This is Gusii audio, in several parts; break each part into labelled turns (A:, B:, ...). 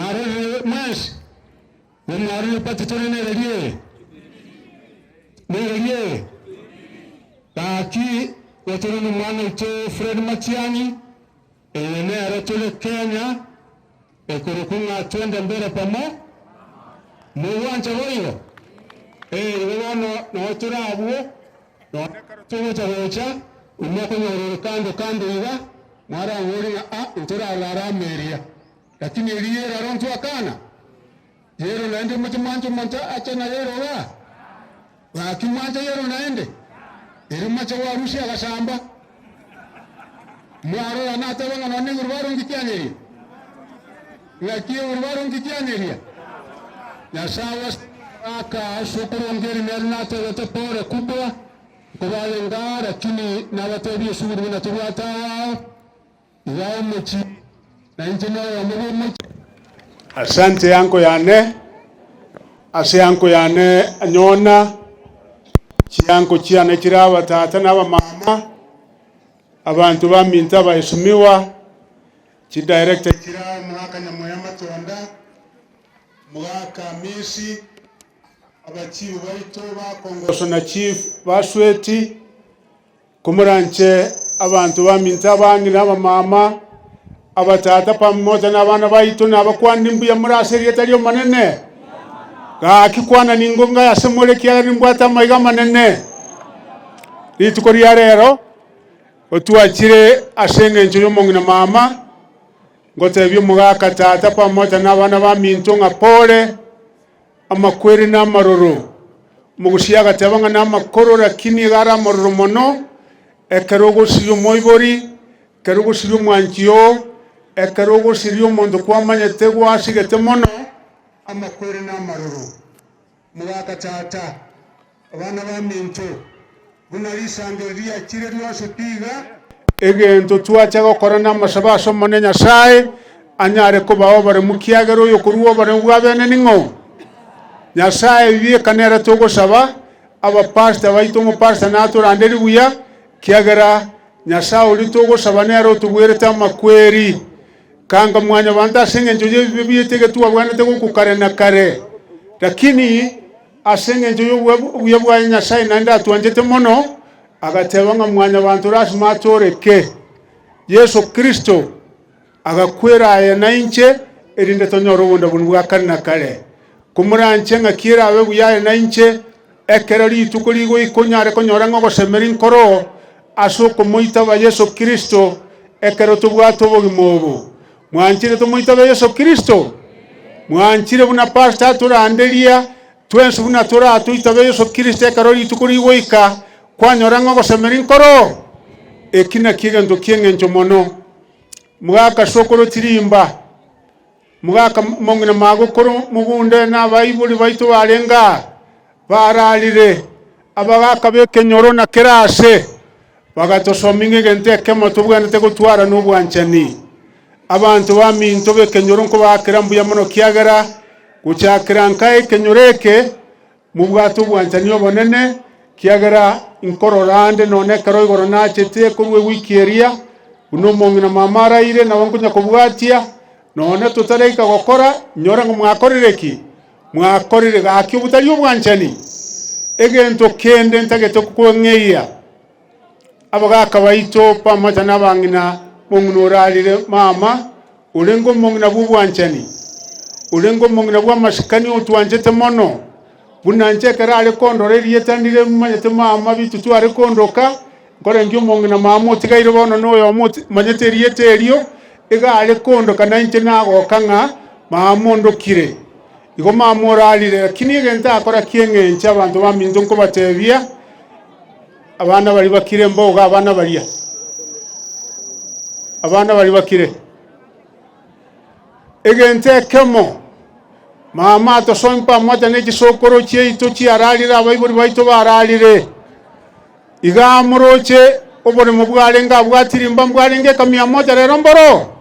A: Mwarorire mwensi? Igo mwarorire party tore nereri eye? Nereri eye? Gaki igo tore nomwana oito Fred Matiang'i, eye nere tore Kenya ekorokwa ng'a twende mbere pamo, mogwancha boigo? Ee, igo bono noo tore abwo, nonye ekero togocha gocha, imokonyora ore kando kando iga, mwarang'orie ng'a ah ntorarara amo eria. Lakini eria eraro ntwakana, yero naende moche mwanche omonto ache na yero igaa? Gaki mwanche yero naende? Erio moche gwarusia agasamba. Mwarora nateba ng'a nonya igoro barungi kianyeria? Ng'aki igoro barungi kianyeria? Nyasae ase aka ase okorongeria nere natebete pole kubwa, nkobaye ngaa, lakini nabatebie esuguri buna tobwate ao ao. Iga omochie, na inche noyomo bw'omochie.
B: Asante yanko yane, ase yanko yane anyona, chianko chiane chire abatata na abamama, abanto baminto abaesumiwa, chidirector chire aa omogaka Nyamweya Matonda, omogaka Amisi, abachief baito bakongoswa na chief Basweti. Komoranche abanto baminto abang'ina, abamama, abatata pamoja nabana baito nabakwani mbuya more ase erieta ri'Omonene. Gaki kwana ningo ngaye ase more ekiagera nimbwate amaiga amanene. Rituko ria rero otwachire ase engencho y'omong'ina mama, ngotebia omogaka tata pamoja nabana baminto ng'a pole, Amakweri na amaroro. Omogusia agateba ng'a namakoro lakini iga are amororo mono, ekero ogosiria omoibori, ekero ogosiria omwanchi oo, ekero ogosiria omonto kwamanyete gwasigete mono,
A: Amakweri na amaroro. Mogaka tata, abana baminto, buna risangererio riachire rionsi pi iga.
B: Egento twacha gokora namasabo ase Omonene Nyasae, anyare kobao oboremu kiagera oyokorua oboremu bwa bene ning'o? Nyasae bieka nere togosaba, abapastor baito omopastor natoranderie buya, kiagera Nyasae oria togosaba nere otobwerete amakweri. Kanga mwanyabanto ase engencho y'ebibe biaito egetwabwanete gokwa kare na kare. Lakini ase engencho y'obuya bwaye Nyasae naende atwanchete mono, Agateba ng'a mwanyabanto lasima atooreke. Yeso Kristo agakwera aye na inche, erinde tonyore obondabunu bwa kare na kare. Komoranche ng'aki erabe buya aye na inche, ekero rituko rigoika onyare konyora ng'a ogosemeria nkoroo ase okomoitaba Yeso Kristo ekero tobwate obogima obo. Mwanchire tomoitabe Yeso Kristo? Mwanchire buna pastor atoranderia Twensi buna toratoitabe Yeso Kristo ekero rituko rigoika, kwanyora ng'a ogosemeria nkoro? Eki nakio egento ki'engencho mono. Mogaka sokoro tirimba, mogaka mong'ina magokoro mogunde na abaibori baito barenge aa, bararire, abagaka b'ekenyoro na kera ase, bagatosomia ng'a egento ekemo tobwenerete gotwara nobwanchani. Abanto baminto b'ekenyoro nkobaakera mbuya mono kiagera gochakera nkae ekenyoro eke mobwate obwanchani obonene, kiagera nkorora ande nonya ekero igoro nachete korwa ewiki eria, buna omong'ina mama araire nabo nkonya kobwatia, nonya totaraika gokora, nyora ng'a mwakorire ki? Mwakorire gaki obotari obwanchani. Egento kende ntagete kong'eia. Abagaaka baito pamoja nabang'ina mong'ina orarire mama, orenge omong'ina bw'obwanchani, orenge omong'ina bw'amasikani otwanchete mono, buna inche ekero are kondora erieta ndire manyete mama bitutu are kondoka, nkorengia omong'ina mama otigaire bono na oyomo manyete erieta erio, iga are kondoka na inche nagoka ng'a mama ondokire. Igo mama orarire, lakini egento akora ki'eng'encho abanto baminto nkobatebia, Abana baria bakire mboga, abana baria, abana baria bakire. Egento ekemo, mama atosomie pamoja ne chisokoro chiaito chiararire abaibori baito bararire, iga moroche oboremo bwarenge abwati rimba mbwarenge ekamia moja rero mboro?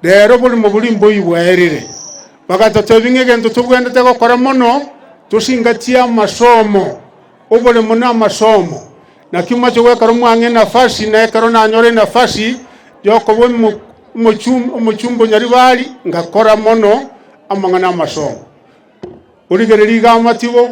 B: Rero oboremo boria mboiyo bwaerire. Bagatotebia ng'a egento tobwenerete gokora mono, tosingatie amasomo. Oboremo na amasomo. Naki moche gwekora mwang'e enafasi, na ekero nanyora enafasi y'okoba omochumba o Nyaribari, ngakora mono. Amang'ana amasomo. Origererie iga amatibo,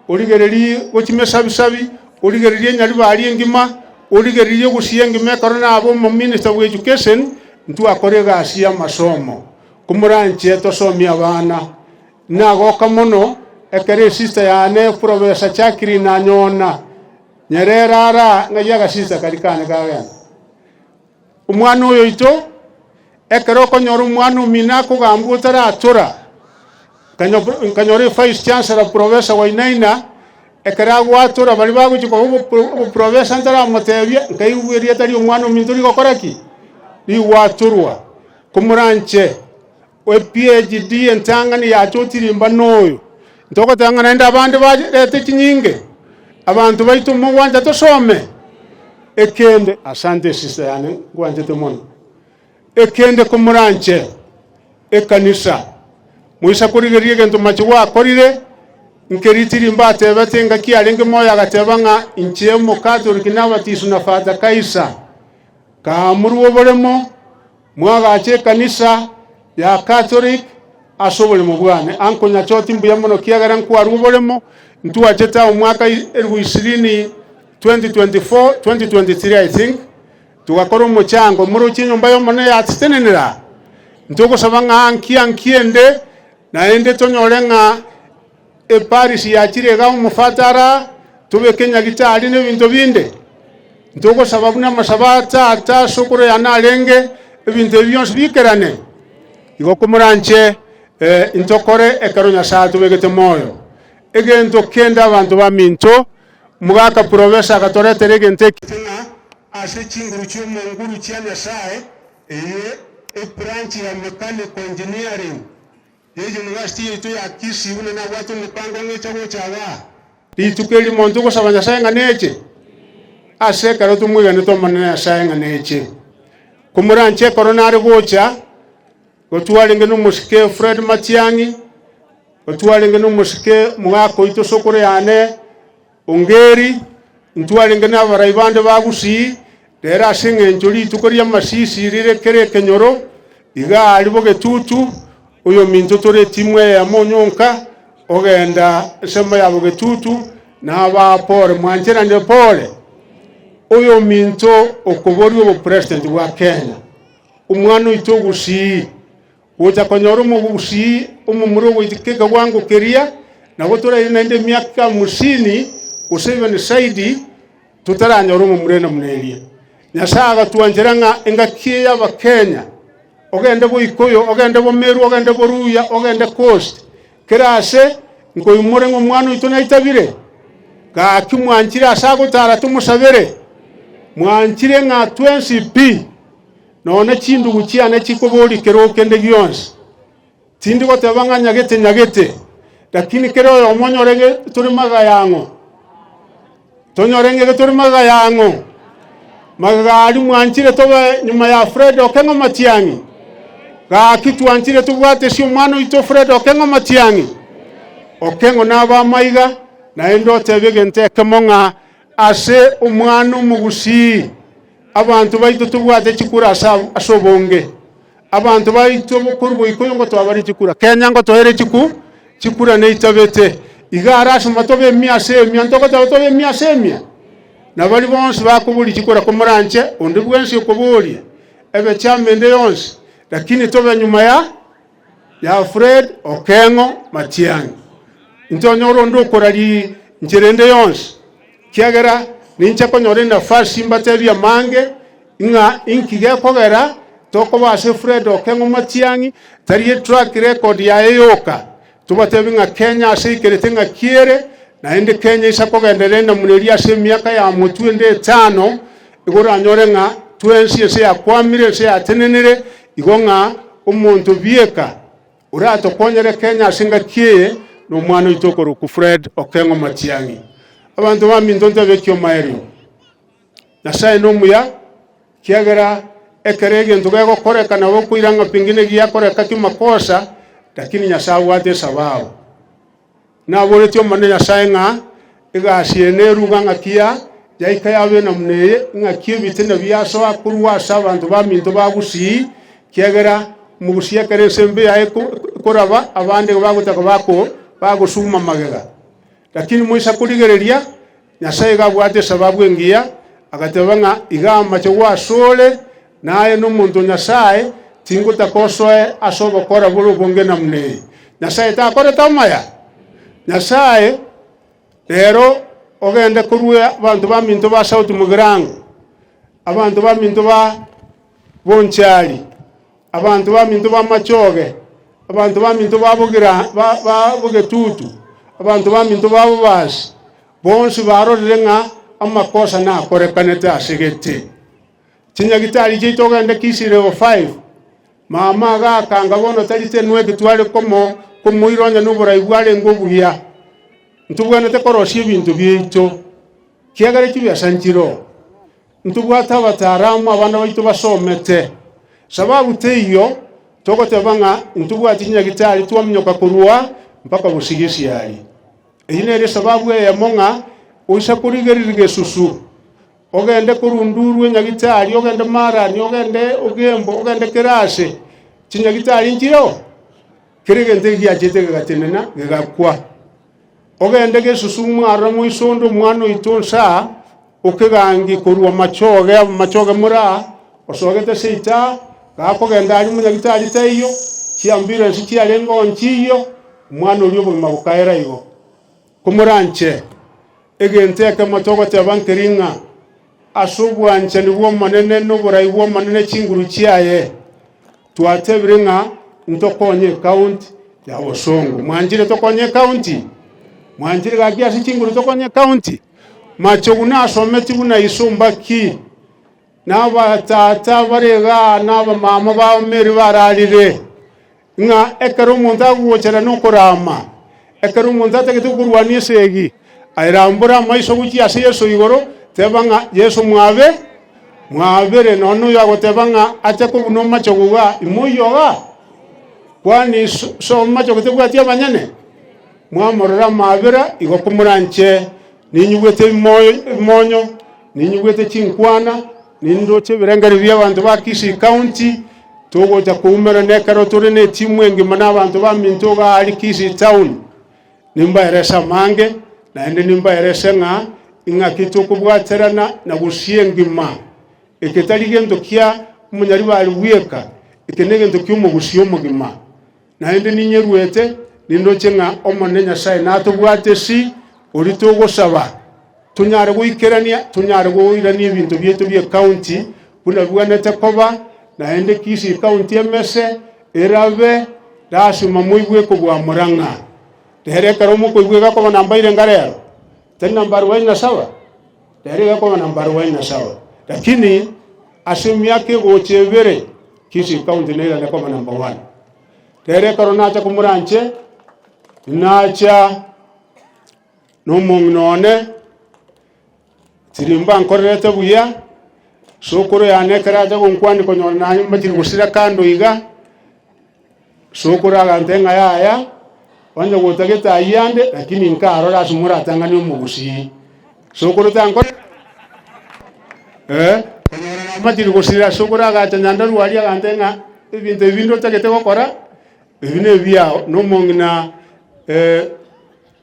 B: origererie gochia mesabisabi, origererie enyaribari engima, origererie ogosia engima ekero nabe omominister bwa education, ntwakora egasi y'amasomo. Komoranche tosomie abana. Nagoka mono ekero esister yane Professor Jacqueline anyona Nyerere ara ng'ai agasista karia kane kagenda. Omwana oyo oito, ekero okonyora omwana omino akogambwa otaratora, nkanyora evice chancellor Professor Wainaina, ekero agwatora baria bagochia koba oboprofesa ntaramotebia, nkaigwa erieta ria omwana ominto rigokora ki? Rigwatorwa. Komoranche ePhD entang'ani yacha otirimba noyo, ntogoteba ng'a naende abande barete chinyinge, abanto baito mogwancha tosome. Ekende, asante esista yane ngwanchete mono, ekende komoranche ekanisa, moisa korigereria egento mache gwakorire, nkeri tirimba atebete engaki arenge moyo agateba ng'a inche omokatoliki nabatiswe na Father Kaisa, kaamurwe oboremo, mwagache ekanisa ya Catholic ase oboremo bwane. Uncle Nyachoti mbuya mono kiagera nkwarwa oboremo, ntwachete aa omwaka elifu ishirini 2024, 2023 I think, togakora omochango moroche enyomba y'Omonene yatotenenera aa. Ntogosaba ng'a nkia nkia ende, naende tonyore ng'a eparish yachire igaa omofata araa, tobeke enyagitari na ebinto binde. Ntogosaba buna amasabo a tata ase okoro yane arenge, ebinto ebi bionsi biikerane. Igo komoranche intokore ekero Nyasae atobegete moyo. Egento kende abanto baminto, Omogaka Professor agatoretera egento eke.
A: Ng'a ase chinguru chi'omonguru chia Nyasae, eye ebranch ya Mechanical Engineering ye University yaito ya Kisii buna nabwate omopango ng'echa gocha igaa.
B: Rituko erimo ntogosaba Nyasae ng'a neche, ase ekero tomwegenete Omonene Nyasae ng'a neche. Komoranche ekero nare gocha, gotwarenge nomosike Fred Matiang'i, Ntwarenge nomosike omogaka oito sokoro yane Ongeri, ntwarenge nabarai bande ba Gusii, rero ase engencho rituko ri'amasisi rire kera ekenyoro, iga aria bogetutu, oyominto tore etimu eyemo onyonka, ogenda ensemo ya bogetutu, nabaa pore, mwancheranire pore, oyominto okoboria obopresident bwa Kenya, omwana oito o Gusii. Gocha konyora omogusii omomura ogoitika ekegwango keria, nabo toraire naende emiaka hamsini gose even zaidi totaranyora omomura enamuna eria. Nyasae agatwanchera ng'a engaki eye y'Abakenya, ogende Boikoyo, ogende Bomeru, ogende Boruya, ogende Coast, kera ase nkoimore ng'a omwana oito naitabire. Gaki mwanchire ase agotara tomosabere, mwanchire ng'a twensi pi. Nonya chindugu chiane chikoboria kero kende gionsi, tindi goteba ng'a nyagete nyagete, lakini kera oyomo onyore ng'e tore magega yang'o? Tonyore ng'e tore magega yang'o? Magega aria mwanchire tobe nyuma ya Fred Okeng'o Matiang'i? Gaki twanchire tobwate ase omwana oito Fred Okeng'o Matiang'i? Okeng'o nabe amaiga, naende otebe egento ekemo ng'a ase omwana omogusii. Abanto baito tobwate chikura ase obonge, abanto baito korwa Boikoyo ngotwabare chikura, Kenya ngotoere chiku chikura neitabete. Iga lasima tobe emia ase emia, ntogoteba tobe emia ase emia? Na baria bonsi bakoboria chikura komoranche onde bwensi okoboria, ebe chama ende yonsi, lakini tobe nyuma ya ya Fred Okeng'o Matiang'i. Ntonyore onde okoraria nchera ende yonsi. Ekiagera ninche konyora enafasi mbatebie amange, ng'a inki gekogera tokoba ase Fred Okeng'o Matiang'i, tari etrack record yaye yoka, tobatebie ng'a Kenya ase eikerete ng'aki ere, naende Kenya ise kogenderera enamuna eria ase emiaka ya motwe ende etano, igo oranyore ng'a twensi ense yakwamire, ense yatenenire, igo ng'a omonto bieka. Oratokonyere Kenya ase engaki eye nomwana oito okorokwa Fred Okeng'o Matiang'i. Abanto baminto ntebe ekiomaerio, Nyasae nomuya, kiagera ekero egento gegokoreka nabo okoira ng'a pengine giakoreka kimakosa, lakini Nyasae abwate esababu. Naboretie Omonene Nyasae ng'a egasi eye neruga ng'aki ya yaika yabe enamuna eye, ng'aki ebitina biasoa korwa ase abanto baminto ba Gusii, kiagera omogusii ekero ense embe yaye. nkoraba, abande igo bagotaka bako bagosuma magega. Lakini moisa korigereria, Nyasae iga abwate esababu engiya, agateba ng'a iga amache gwasore, naye nomonto o Nyasae, tingotaka osoe ase obokora bore obonge namna eye. Nyasae takorete amaya? Nyasae rero ogende korwa abanto baminto ba South Mugirango, abanto baminto ba Bonchari, Abanto baminto b'amachoge, abanto baminto ba bogira ba ba bogetutu, abanto baminto ba bobasi, bonsi barorire ng'a amakosa nakorekanete ase gete. Chinyagitari chiaito ogende Kisii level 5, mama agakanga bono tari tenweki tware komo komoira onye noborai bwarenge obuya. Ntobwenerete korosia ebinto biaito, kiagera chibesa nchiroo. Ntobwate abataalamu abana baito basomete. Sababu teiyo togoteba ng'a ntobwati chinyagitari twaminyoka korwa mpaka bosigisi aria. Eyio nere esababu eyemo ng'a oisa korigereria gesusu, ogende korundurwa enyagitari, ogende Marani, ogende Ogembo, ogende kera ase, chinyagitari nchireo? Kera egento eki giachete gegatenena gegakwa. Ogende gesusu mwarora moisonde omwana oito nsa okegangi korwa machoge machoge moraa osogete seita gakogenda aria monyagitari taiyo chiambulance chiarenge oo nchiiyo omwana oria obogima bokaera igo. Komoranche egento ekemo togoteba nkeri ng'a ase obwanchani bw'Omonene na oborai bw'Omonene chinguru chiaye Twatebire ng'a ntokonye ecounty ya Bosongo. Mwanchire tokonye ecounty? Mwanchire gaki ase chinguru tokonye ecounty? Machogu nasometi buna iso mbaki, na abatata bare igaa na abamama ba Mary bararire, ng'a ekero omonto agogochera nokorama, ekero omonto atagete gokorwania esegi, aye rambora amaiso gochia ase Yeso igoro, teba ng'a Yeso mwabe. Mwabere nonya noyo agoteba ng'a ache kobuna omochogo iga, imoyio iga? Kwani so omochogo tebwati abanyene? Mwamorora amabera, igo komoranche ninyigwete ebimoyo ebimonyo, ninyigwete chinkwana, nindoche ebirengererio bi'abanto ba Kisii County, togocha koumerana ekero tore ne etimu engima na abanto baminto iga aria Kisii Town. Nimbaerese amange, naende nimbaerese ng'a ing'aki tokobwaterana na gusii engima. Eke tari gento kia omonyaribari bweka, eke negento ki'omogusii omogima. Naende ninyeruete, nindoche ng'a Omonene Nyasae natobwate esi, oria togosaba, tonyare goikerania, tonyare koirania ebinto biaito bi'ecounty buna bibwenerete koba, naende Kisii County emese, Erabe lasima moigwe kobua Murang'a. Rero ekero mokoigwa egakoba namba irenga rero? Tari namba arobaini na saba? Rero egakoba namba arobaini na saba. Lakini ase emiaka egocha ebere, Kisii County neirane koba number one. Rero ekero nacha komoranche, nacha nomong'ina one. Tirimba nkorerete buya, sokoro yane ekero acha gonkwania konyora naye mbachire gosira kando iga, sokoro agantebia ng'a yaya, onye gotagete ayio ande, lakini nkarora ase moratang'ane omogusii. Sokoro tankore eh, konyora nambachire gosira, sokoro agacha nyandarua aria agantebia ng'a ebinto ebi binde otagete gokora, ebi nebiao, na omong'ina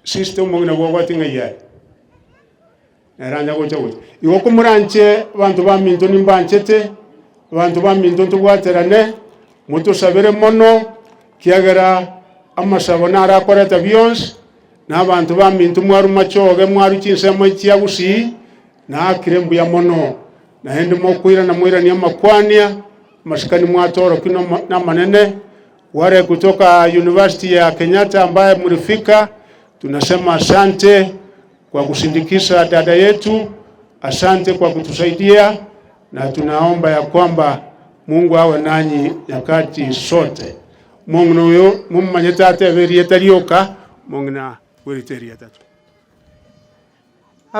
B: sister omong'ina bwagwati ng'ai aye. Nere anya gocha gocha. Igo komoranche abanto baminto nimbanchete, abanto baminto ntobwaterane, motosabere mono, kiagera amasabo naro akoreta bionsi, na abanto baminto mwarwa machoge, mwarwa chinsemo echi chia gusii, naakire mbuya mono. Naende mokoirana moiranie amakwania, amasikani mwatorokia nomo namanene, wale kutoka university ya Kenyatta ambaye mlifika, tunasema asante. Kwa kusindikisa dada yetu, asante kwa kutusaidia, na tunaomba ya kwamba Mungu awe nanyi nyakati sote. Mong'ina oyo momomanyete atebe erieta rioka, mong'ina bwerite erieta tu.